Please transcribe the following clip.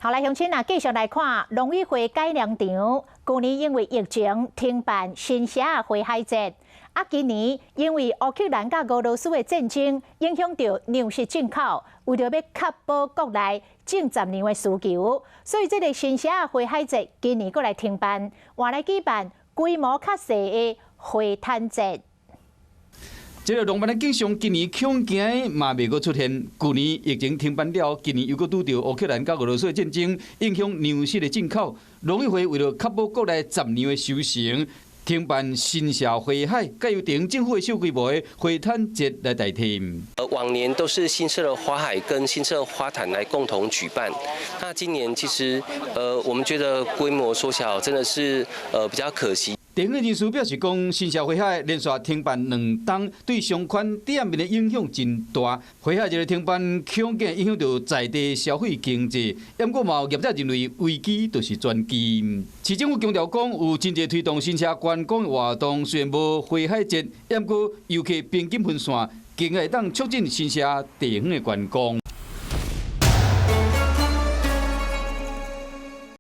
好來，鄉親啊，繼續來看龍與花改良場。舊年因為疫情停辦新社花海節，啊，今年因為烏克蘭佮俄羅斯的戰爭影響著糧食進口，為著欲確保國內種雜糧的需求，所以這个新社花海節今年閣來停辦，換來舉辦規模較細的花毯節。這个浪漫的景象，今年恐驚嘛袂閣出現。舊年疫情停辦了，今年又閣拄著烏克蘭佮俄羅斯的戰爭，影響糧食的進口。農委會為著確保國內雜糧的收成，停辦新社花海，改由地方政府的小規模的花毯節來代替。往年都是新社的花海跟新社花壇來共同舉辦，那今年其實，我們覺得規模縮小，真的是比較可惜。地方人士表示講，新社花海連續停辦兩冬，對相關店面的影響真大。花海這个停辦，恐驚影響著在地消費經濟。毋過嘛有業者認為危機就是轉機。市政府強調講，有真濟推動新社觀光的活動，雖然無花海節，毋過遊客平均分散，更會當促進新社地方的觀光。